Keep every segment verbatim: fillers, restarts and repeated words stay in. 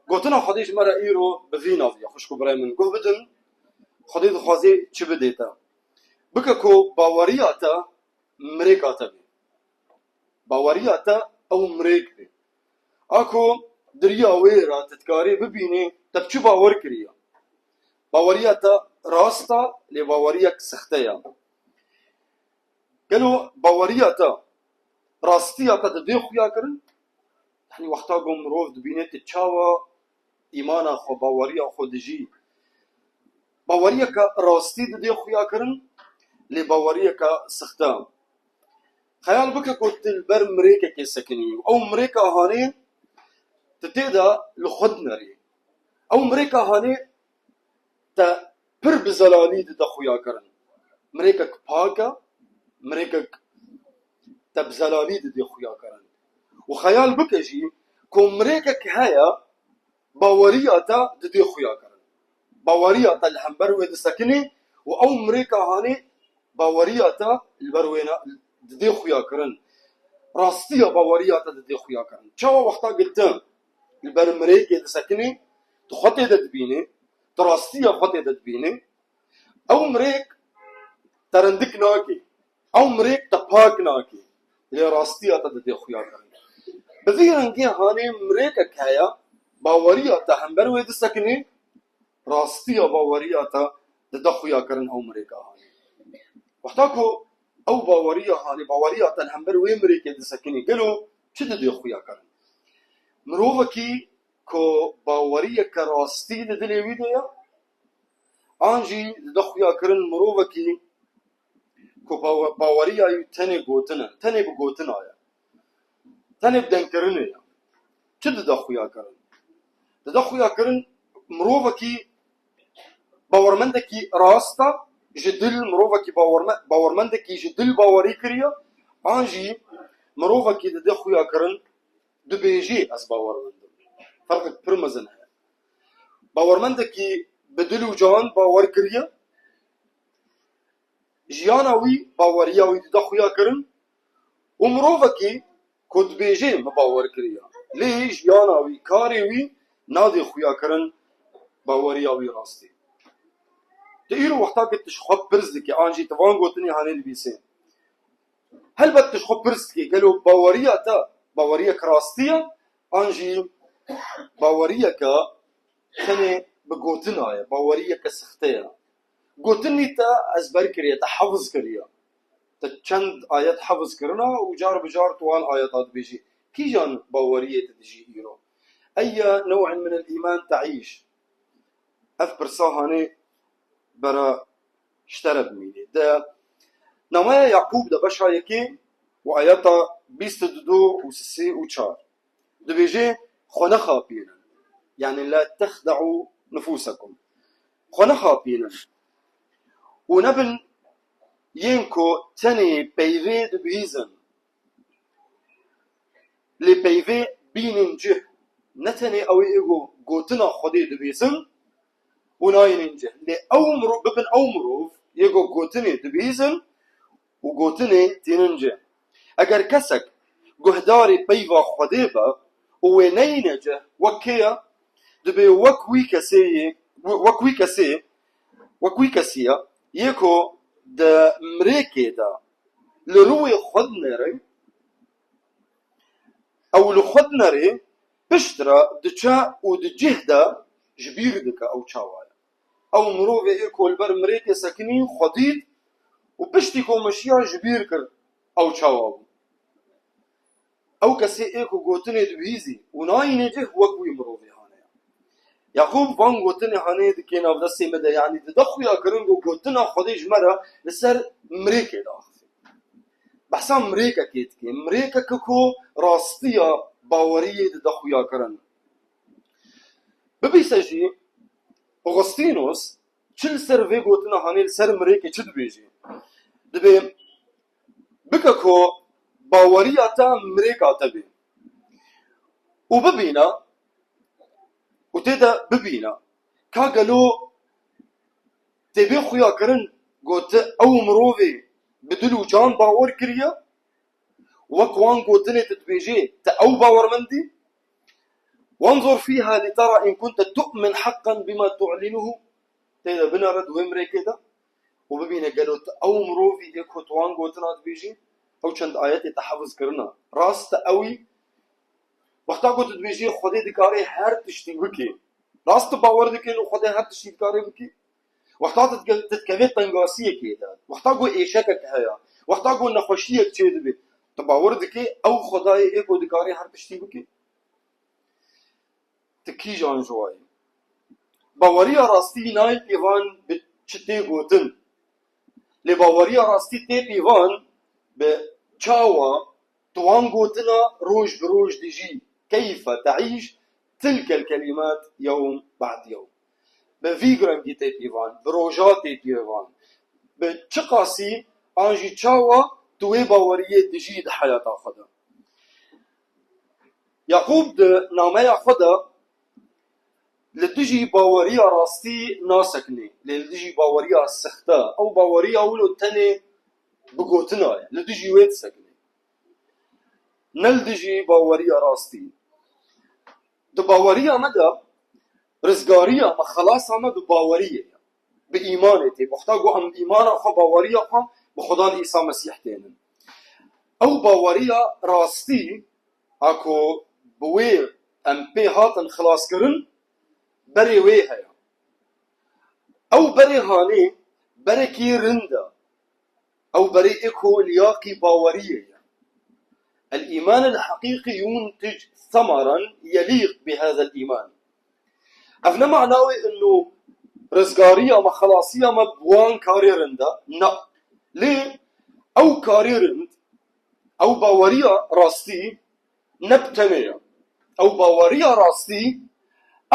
Gotina Xwedê ji me re îro bi vî navî ye, xwişk û birayê min, guh bidin, Xwedê dixwazê çi bidê te? Bike ku baweriya te mirêka te bê. Baweriya te ew mirêk bê. A ku di riya wê re tu dikarî bibînî te bi çi bawer kiriye. Baweriya te rast e, lê baweriyek sexte ye. Gelo baweriya te rastiya te didê xuya kirin? Yanî wexta ku mirov dibîne tu çawa îmana xwe, baweriya xwe dijî. Baweriyeke rastî didê xuya kirin, lê baweriyeke sexte. Xeyal bike ku tu li ber mirêkekê sekinî û ew mirêka hanê tu tê de li xwe dinerî. Ew mirêka hanê te pir bi zelalî dide xuya kirin. Mirêkek pak e, mirêkek te bi zelalî didê xuya kirin. Û xeyal bike jî ku mirêkek heye, baweriya te didê xuya kirin. Baweriya te li hember wê disekinê û ew mirêka hanê baweriya te li ber wê ne, didê xuya kirin. Rastiya baweriya te didê xuya kirin. Çawa wexta ku tu li ber mirêkê disekinî, tu xwe tê de dibînî, tu rastiya xwe tê de dibînî, ew mirêk te rindik nake. Ew mirêk te pak nake. Lê rastiya te didê xuya kirin. Bi vî rengê hanê mirêkek heye, baweriya te hember wê disekinî, rastiya baweriya te dide xuya kirin ew mirêka hanê. Wexta ku ew baweriya hanê, baweriya te li hember wê mirêkê disekinî, gelo çi didê xuya kirin? Mirovekî ku baweriyeke rastî li dilê wî de ye, an jî dide xuya kirin mirovekî ku bawe-, baweriya wî tenê gotin e, tenê bi gotina ye, tenê bi dengkirinê ye. Çi dide xuya kirin? Dide xuya kirin mirovekî bawermendekî rast e, ji dil mirovekî bawerme-, bawermendekî ji dil bawerî kiriye, an jî mirovekî dide xuya kirin dibêjê ez bawermend im. Ferqek pir mezin heye. Bawermendekî bi dil û can bawer kiriye, jiyana wî baweriya wî dide xuya kirin û mirovekî ku dibêjê min bawer kiriye, lê jiyana wî, karê wî nadê xuya kirin baweriya wî rastî. Tu îro wexta ku tu ji xwe pirs dikî, an jî tu van gotinê hanê dibîsê. Helbet tu ji xwe pirs dikî, gelo baweriya te baweriyek rastî ye, an jî baweriyeke tenê bi gotina ye, baweriyeke sexte ye. Gotinî te ezber kiriye, te hefiz kiriye. Te çend ayet hefiz kirina û car bi car tu wan ayeta dibêjî. Kîjan baweriyê tu dijî îro? Eyye new'in min el-îman te'îş? Ev pirsa hanê bera ji te re bimînê. Di Nameya Yaqûb de beşa yekê û ayeta bîst û du û sê û çar dibêje, xwe nexapînin. Yani la texde'u nufusekum. Xwe nexapînin. Û nebin yên ku tenê peyvê dibihîzin. Lê peyvê bînin cih. Ne tenê ew ê go-, gotina Xwedê dibihîzin û nayînin cih. Lê ew mirov, bibin ew mirov, yê go-, gotinê dibihîzin û gotinê tînin cih. Eger kesek guhdarê peyva Xwedê be û wê neyîne cih, wek kê ye? Dibê wek wî kesê yê, wek wî kesê, wek wî kesî ye, yê ku di mirêkê de li rûyê xwe dinêre, ew li xwe dinêre, pişt re diçe û di cih de ji bîr dike ew çawa ye. Ew mirovê ê ku li ber mirêkê sekinî xwe dît û piştî ku meşiya ji bîr kir ew çawa bû. Ew kesê ê ku gotinê dibihîzî û nayînê cih wek wî mirovê hane ye. Yaqûb van gotinê hanê dikê navdestê me de, yanî dide xuya kirin ku gotina Xwedê ji me re li ser mirêkê diaxife. Behsa mirêkekê dike, mirêkeke ku rastiya baweriyê dide xuya kirin. Bibîse jî, Augustinus çi li ser vê gotina hanê li ser mirêkê çi dibêje? Dibê, bike ku baweriya te mirêka te bê û bibîne û tê de bibîne ka gelo tê bê xuya kirin, got, ew mirovê bi dil û can bawer kiriye, wek wan gotinê tu dibêjê, te ew bawermendî? وانظر فيها لترى إن كنت تؤمن حقا بما تعلنه. Tê de binere di wê mirêkê de û bibîne gelo tu ew mirovî ê ku tu wan gotina dibêjî, ew çend ayetê te hefiz kirina. Rast e ewî, wexta ku tu dibêjî Xwedê dikare her tiştî bike. Rast tu bawer dikî û Xwedê her tiştî dikare bike? Wexta tu dike-, tu dikevê tengasiyekê de, wexta ku êşekek heye, wexta ku nexweşiyek çêdibe, tu bawer dikî ew Xwedayê ê ku dikare her tiştî bike? Tu kîjan ji wa yî? Baweriya rastî nayê pêvan bi çi tê gotin. Lê baweriya rastî tê pêvan bi çawa tu wan gotina roj bi roj dijî. Keyfe teîş tilkel kelimat yewm ba'd yewm. Bi vî rengî tê pêvan, bi roja tê pêvan. Bi çiqasî an jî çawa tu wê baweriyê dijî di heyata xwe de. Yaqûb di nameya xwe de li dijî baweriya rastî nasekinê, lê li dijî baweriya sexte, ew baweriya wilo tenê bi gotina ye, li dijî wê disekinê. Ne li dijî baweriya rastî. Di baweriya me de rizgariya me, xelasa me bi baweriyê ye. Bi îmanê tê. Wexta ku em bi îmana xwe, baweriya xwe bi Xudan Îsa Mesîh tênin. Ew baweriya rastî a ku bi wê em pê hatin xilaskirin, berê wê heye. Ew berê hanê berekî rind e. Ew berê ê ku liyaqî baweriyê ye. El-îman el-heqîqî yuntic semaran yelîq bi hazel îman. Ev ne mana wê ino rizgariya me, xelasiya me bi wan karê rind e. Na. Lê ew karê rind, ew baweriya rastî ne bi tenê ye. Ew baweriya rastî,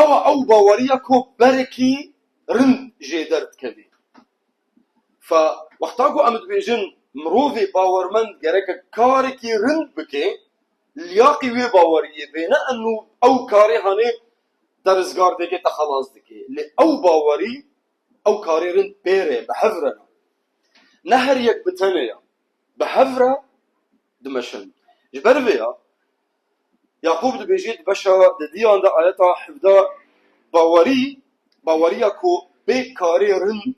ew e ew baweriya ku berekî rind jê derdikevî. Fe wexta ku em dibêjin mirovê bawermend gereke karekî rind bike, liyaqî wê baweriyê bê, ne eno ew karê hanê te rizgar dike, te xelas dike. Lê ew bawerî, ew karê rind pê re, bi hev re ne. Ne her yek bi tenê ye. Bi hev re dimeşin. Ji ber vê ya, Yaqûb dibêje di beşa didiyan de ayeta hevdeh, bawerî, baweriya ku bê karê rind,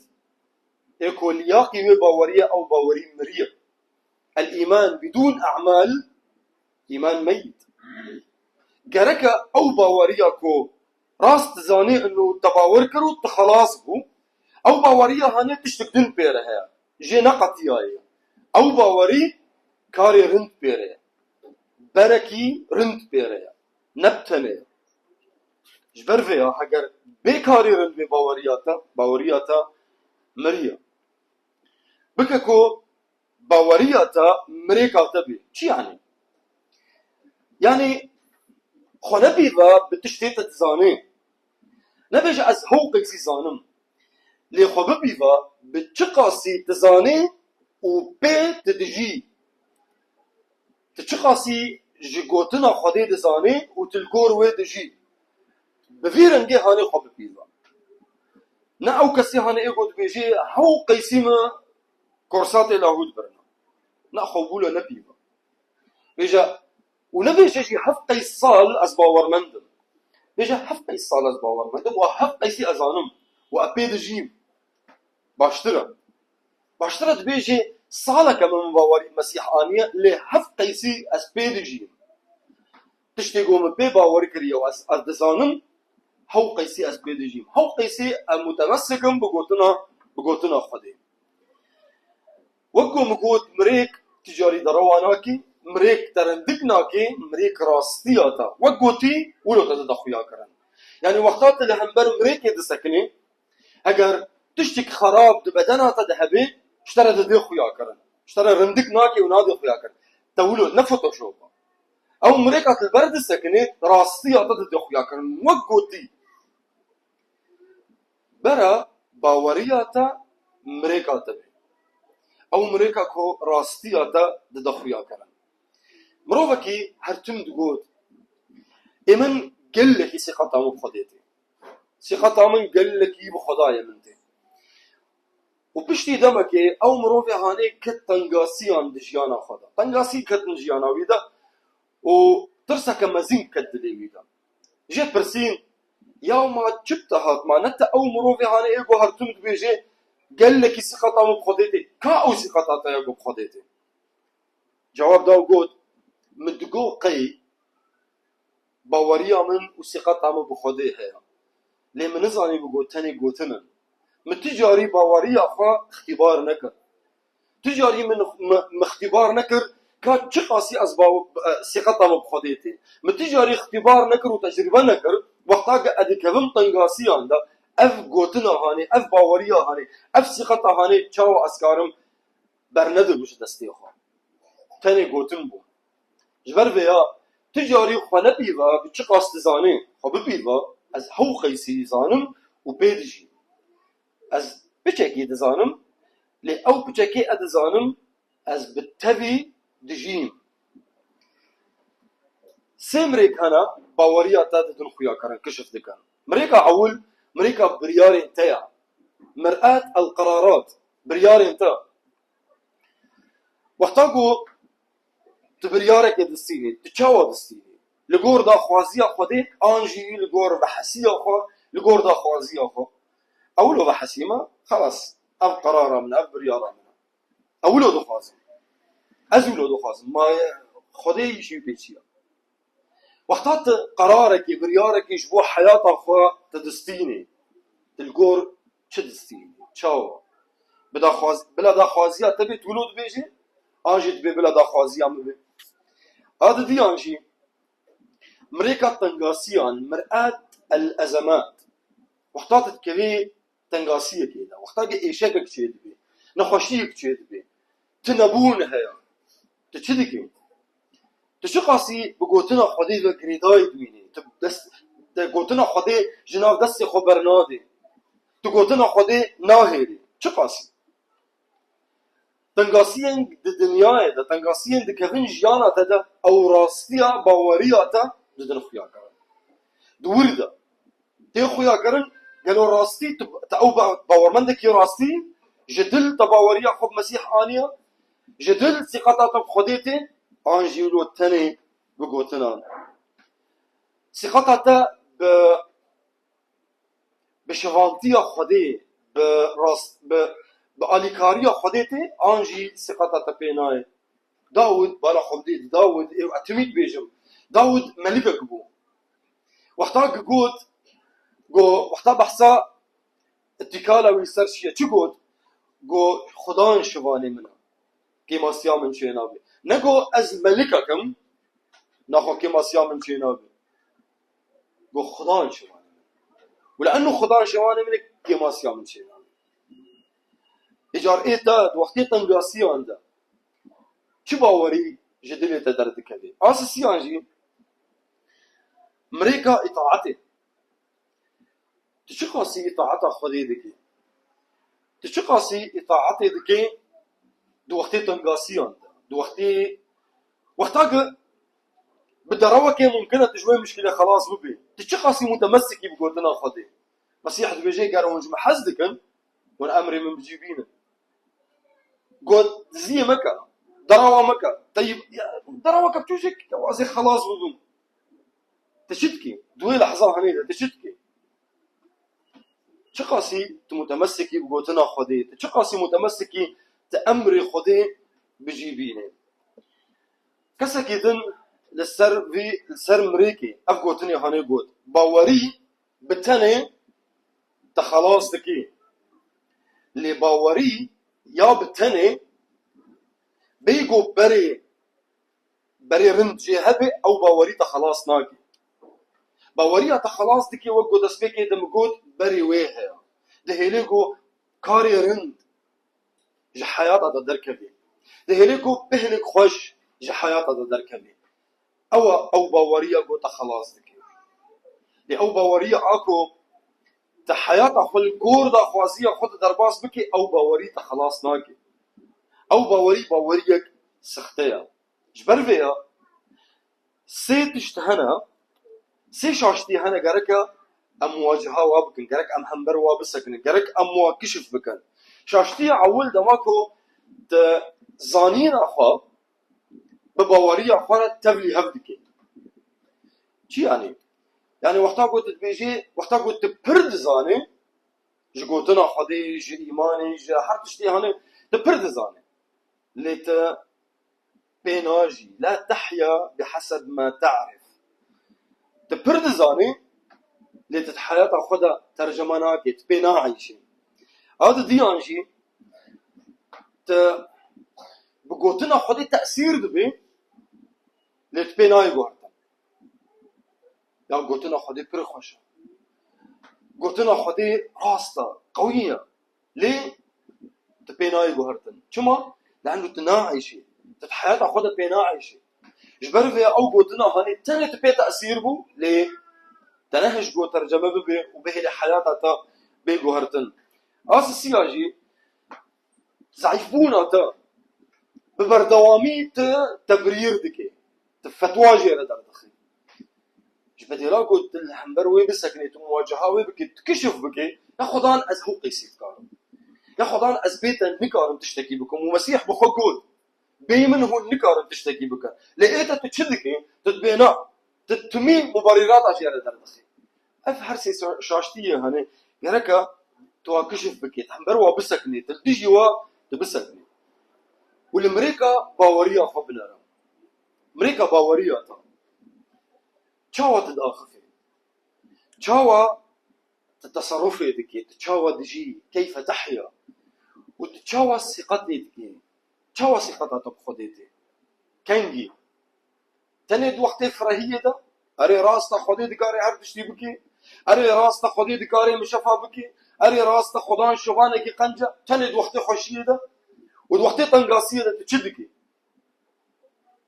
ê ku liyaqî wê baweriyê ew bawerî miriye. El-îman bidûn e'mal, îman meyit. Gereke ew baweriya ku rast dizanî ino te bawer kir û tu xelas bû, ew baweriya hanê tiştek din pê re heye. Jê neqetiyaye. Ew bawerî karê rind pê re ye. Berekî rind pê re ye. Ne bi tenê ye. Ji ber vê ya heger bê karê rind bê baweriya te, baweriya te miriye. Bike ku baweriya te mirêka te bê. Çi yanî? Yanî xwe nepîve bi tiştê te dizanê. Nebêje ez hew qeysî zanim. Lê xwe bipîve bi çiqasî dizanê û pê tu dijî. Tu çiqasî ji gotina Xwedê dizanî û tu li gor wê dijî. Bi vî rengê hanê xwe bipîve. Ne ew kesê hanê ê ku dibêjê hew qeysî min korsatê lahû dibirina. Ne xwe wilo nepîve. Bêje, û nebêje jî heft qeys sal ez bawermend im. Bêje heft qeys sal ez bawermend im û heft qeysî ez zanim û ez pê dijîm. Baştir e. Baştir e dibêjê saleke min bawerî Mesîh aniye, lê heft qeysî ez pê dijîm. Tiştê ku min pê bawer kiriye û ez, ez dizanim, hew qeysî ez pê dijîm. Hew qeysî ez mutemesik im bi gotina, bi gotina Xwedê. Wek ku min got, mirêk tu carî derewa nakî, mirêk te rindik nake, mirêk rastiya te. Wek gotî, wilo te dide xuya kirin. Yanî wexta tu li hember mirêkê disekinî, heger tiştek xerab di bedena te de hebe, ji te re dide xuya kirin. Ji te re rindik nake û nade xuya kirin. Te wilo ne Photoshop e. Ew mirêka tu li ber disekinî, rastiya te dide xuya kirin. Wek gotî, bera baweriya te mirêka te be. Ew mirêka ku rastiya te dide xuya kirin. Mirovekî her tim digot, ê min gelekî sîqeta min Xwedê tê. Sîqeta min gelekî bi Xwedayê min tê. Û piştî demekê ew mirovê hanê ket tengasiyan di jiyana xwe de. Tengasî ketin jiyana wî de û tirseke mezin ket dilê wî de. Jê pirsîn, ya ma çi bi te hat, ma ne te ew mirovê hanê ê ku her tim dibêje, gelekî sîqeta min bi Xwedê tê. Ka ew sîqeta te ya ku bi Xwedê tê? Cewab da û got, min digot qey baweriya min û sîqeta min bi Xwedê heye. Lê min nizanî bigot tenê gotin in. Min ti carî baweriya xwe îxtîbar nekir. Ti carî min, mi, mi îxtîbar nekir ka çiqasî ez baw-, e, sîqeta min bi Xwedê tê. Min ti carî îxtîbar nekir û tecrîbe nekir. Wexta ke ez dikevim tengasiyan de, ev gotina hanê, ev baweriya hanê, ev sîqeta hanê, çawa ez karim bernedibim ji destê xwe? Tenê gotin bû. Ji ber vê ya, ti carî xwe nepîve, bi çiqas dizanî, xwe bipîve, ez hew qeysî zanim û pê dijîm. Ez piçekî dizanim, lê ew piçekê ez dizanim, ez bi tevî dijîm. Sê mirêk hene, baweriya te didin xuyakirin, kişif dikin. Mirêka ewil, mirêka biryarên te ye. Mir'at el-qerarat, biryarên te. Wexta ku tu biryarekê distînî, tu çawa distînî? Li gor daxwaziya Xwedê an jî li gor vehesiya xwe, li gor daxwaziya xwe? Ewilo vehesî me, xelas, ev qerara min e, ev biryara min e. Ewilo dixwazim. Ez wilo dixwazim. Ma Xwedê jî pê çi ye? Wexta tu qerarekî, biryarekî ji bo heyata xwe tu distînî, tu li gor çi distînî? Çawa? Bi daxwaz-, bila daxwaziya te bê tu wilo dibêjî? An jî dibê bila daxwaziya min bê? A didiyan jî mirêka tengasiyan, mir'at el-ezemat. Wexta tu dikevî tengasiyekê de, wexta ke êşekek çêdibe, nexweşiyek çêdibe, tu nebûn heye, tu çi dikî? Tu çiqasî bi gotina Xwedê ve girêdayî dimînî? Tu dest, te gotina Xwedê ji nav destê xwe bernadê. Tu gotina Xwedê nahêlî. Çiqasî? Tengasiyên di dinyayê de, tengasiyên dikevin jiyana te de, ew rastiya baweriya te didin xuyakirin. Di wir de tê xuyakirin, gelo rastî tu, te ew ba-, bawermendekî rastî, ji dil te baweriya xwe bi Mesîh aniye, ji dil sîqeta te bi Xwedê tê, an jî wilo tenê bi gotinan? Sîqeta te bi bi şivantiya Xwedê, bi rast, bi, bi alîkariya Xwedê tê, an jî sîqeta te pê nayê? Dawid, bala xwe bidê Dawid, ê etimî dibêjim. Dawid melikek bû. Wexta ki got, go, wexta behsa îtîkala wî ser çi ye? Çi got? Go, Xudan şivanê min e. Kêmasiya min çênabe. Nego ez melikek im, naxwe kêmasiya min çênabe. Go Xudan şivanê min. Wila eno Xudan şivanê min e, kêmasiya min çênabe. Îcar ê te di wextê tengasiyan de çi bawerî ji dilê te derdikeve? A sisiyan jî mirêka îtaetê. Tu çiqasî îtaeta Xwedê dikî? Tu çiqasî îtaetê dikî di wextê tengasiyan de? Di wextê, wexta ki bi derewekê mumkin e tu ji wê mişkilê xelas bibî. Tu çiqasî mutemesikî bi gotina Xwedê? Mesîh dibêje, ger hûn ji min hez dikin, hûn emrê min bi cî bînin. Got, diziyê meke, derewa meke. Teyib, ya, derewa ke tu jê ke wazê xelas bibim. Tu çi dikî? Di wê lehza henê de tu çi dikî? Çiqasî tu mutemesikî bi gotina Xwedê, tu çiqasî mutemesikî tu emrê Xwedê bi cî bînê? Kesekî din li ser vî, li ser mirêkê ev gotinê hanê got, bawerî bi tenê te xelas dikî. Lê bawerî ya bi tenê bêgo berê, berê rind jê hebe, ew bawerî te xelas nake. Baweriya te xelas dike, wek ku destpêkê de min got, berê wê heye. Dihêle ku karê rind ji heyata te derkeve. Dihêle ku bêhnek xweş ji heyata te derkeve. Ew e ew baweriya ku te xelas dike. Lê ew baweriya a ku te heyata xwe li gor daxwaziya xwe de derbas bike, ew bawerî te xelas nake. Ew bawerî baweriyek sixte ye. Ji ber vê ya sê tişt hene, sê şaştî hene gereke em muwaciha wa bikin, gerek em hember wa bisekinin, gerek em wa kişif bikin. Şaştiya ewil dema ku tu zanîna xwe bi baweriya xwe re tevlî hev dike. Çi yanî? Yani wexta ku tu dibêjî, wexta ku tu pir dizanî, ji gotina Xwedê, ji îmanê, ji her tiştê hanê, tu pir dizanî. Lê tu pê najî. La tehya biheseb ma ta'rif. Tu pir dizanî, lê tu di heyata xwe de tercime nakê, tu pê naeyşî. A di diyan jî, tu bi gotina Xwedê tesîr dibî, lê tu pê nayê guhertin. Ya gotina Xwedê pir xweş e. Gotina Xwedê rast e, qewî ye. Lê tu pê nayê guhertin. Çima? Le'nû tu naeyşî. Tu di heyata xwe de pê naeyşî. Ji ber vê ew gotina hanê tenê tu pê tesîr bû, lê te nehişt got terceme bibe û bihêle heyata te bê guhertin. A sisiya jî, zeîfbûna te bi berdewamî tu tebrîr dike. Tu fetwa jê re derdixî. Ji bedêla ku tu li hember wê bisekinî, tu muwaceha wê bikî, tu kişif bikî, ya Xwedan ez ew qîsî dikarim. Ya Xwedan ez bê te nikarim tiştekî bikim. Û Mesîh bi xwe got, bê min hûn nikarin tiştekî bikin. Lê ê te tu çi dikî? Tu dibê na. Tu timî muberîrata jê re derdixî. Ev her sê şa-, şaştiyê hene. Gereka tu wan kişif bikî, tu hember wa bisekinî, tu li dijî wa tu bisekinî. Û li mirêka baweriya xwe binere. Mirêka baweriya te. Çawa tu diaxifî? Çawa tu teserufê dikî? Tu çawa dijî? Keyfe tehya? Û tu çawa sîqetê dikî? Çawa sîqeta te bi Xwedê tê? Kengî? Tenê di wextê firehiyê de, erê rast e Xwedê dikare her tiştî bikî, erê rast e Xwedê dikare mişefa bikî, erê rast e Xwedan şovanekî qenc e, tenê di wextê xweşiyê de û di wextê tengasiyê de tu çi dikî?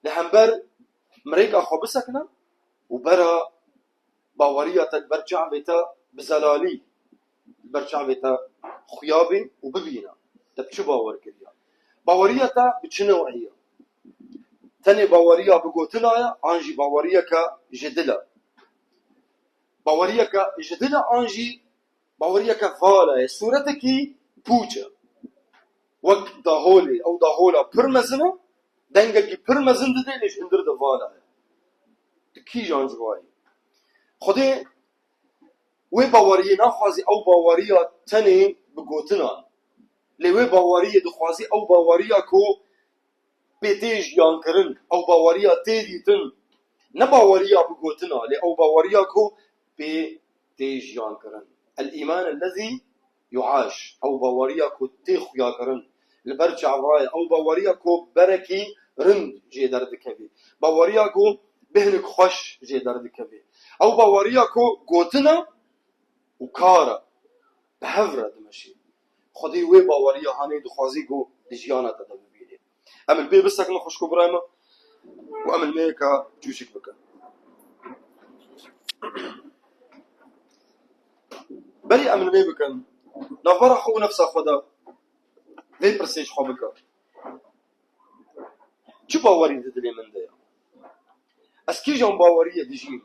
Li hember mirêka xwe bisekine û bera baweriya te li ber çavê te bi zelalî, li ber çavê te xuya bê û bibîne. Te bi çi bawer kiriye? Baweriya te bi çi new'î ye? Tenê baweriya bi gotina ye, an jî baweriyeke ji dil e? Baweriyeke ji dil e, an jî baweriyeke vala ye, sûretekî pûç e. Wek daholê, ew dahola pir mezin e, dengekî pir mezin dide, lê ji hundir de vala ye. Tu kîjan ji wa yî? Xwedê wê baweriyê naxwazî ew baweriya tenê bi gotinan. Lê wê baweriyê dixwazî ew baweriya ku pê tê jiyankirin, ew baweriya tê dîtin. Ne baweriya bi gotina, lê ew baweriya ku pê tê jiyankirin. El-îman ellezî yu'aş. Ew baweriya ku tê xuyakirin. Li ber çava ye. Ew baweriya ku berekî rind jê derdikevî. Baweriya ku bêhnik xweş jê derdikevî. Ew baweriya ku gotina û kar e. Bi hev re dimeşî. Xwedî wê baweriya hanê dixwazî ku di jiyana te de bibînî. Em li pê bisekinin xwişko birayê min û em li mêka çûçik bikin. Berî em li mêr bikin, navbera xwe û nefsa xwe de vê pirsê ji xwe bike. Çi bawerî di dilê min de ye? Ez kîjan baweriyê dijîm?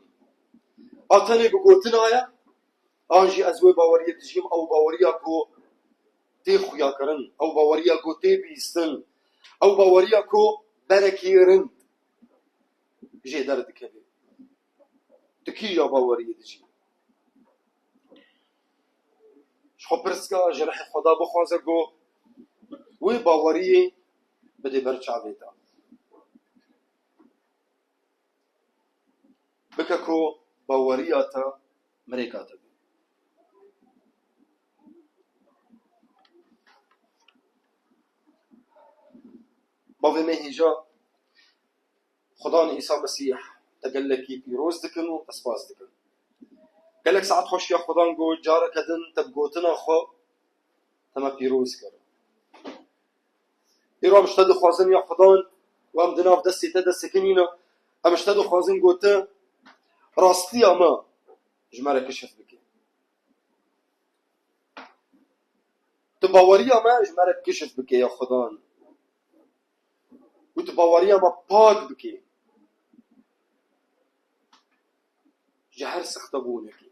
A tenê bi gotina ye? An jî ez wê baweriyê dijîm, ew baweriya ku tê xuyakirin, ew baweriya ku tê bîstin, ew baweriya ku berekî rind jê derdikeve. Tu kîja baweriyê dijî? Ji xwe pirs ke, ji rihê xwe de bixwaze ku wê baweriyê bidê ber çavê te. Bike ku baweriya te mirêka te be. Bavê me hêja, Xudan Îsa Mesîh te gelekî pîroz dikin û te spas dikin. Gelek saet xweş ya Xudan got, careke din te bi gotina xwe te me pîroz kir. Îro em ji te dixwazin ya Xudan û em di nav destê te de sekinîne, em ji te dixwazin got te rastiya me ji me re kişif bike. Tu baweriya me ji me re kişif bike ya Xudan. Û tu baweriya me pak bike ji her sixtebûnekê.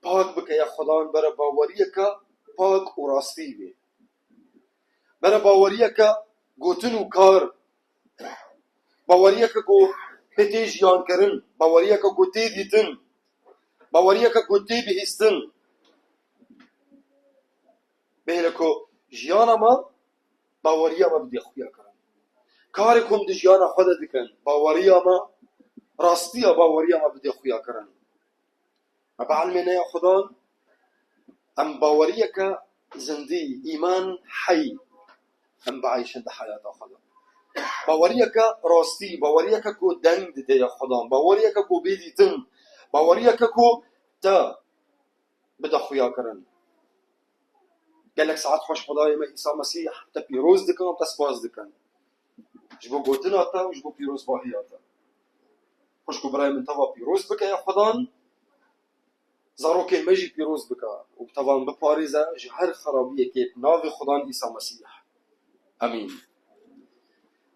Pak bike ya Xudan bere baweriyeke pak û rastî bê. Bere baweriyeke gotin û kar. Baweriyeke ku pê tê jiyankirin. Baweriyeke ku tê dîtin. Baweriyeke ku tê bihîstin. Bêhne ku jiyana me baweriya me bidê xuya kirin. Karê ku em di jiyana xwe de dikin, baweriya me, rastiya baweriya me bidê xuya kirin. Me bi ilmê neya Xudan, em baweriyeke zindî, îman hey, em bieyşin di heyata xwe de. Baweriyeke rastî, baweriyeke ku deng dide ya Xudan, baweriyeke ku bê dîtin, baweriyeke ku te bide xuya kirin. Gelek saet xweş Xwedayê me Îsa Mesîh, te pîroz dikin, te spas dikin. Ji bo gotina te û ji bo pîrozbahiya te. Xweş ku birayê min teva pîroz bike ya Xudan, zarokên me jî pîroz bike û tevan biparêze ji her xerabiyekê bi navê Xudan Îsa Mesîh. Emîn.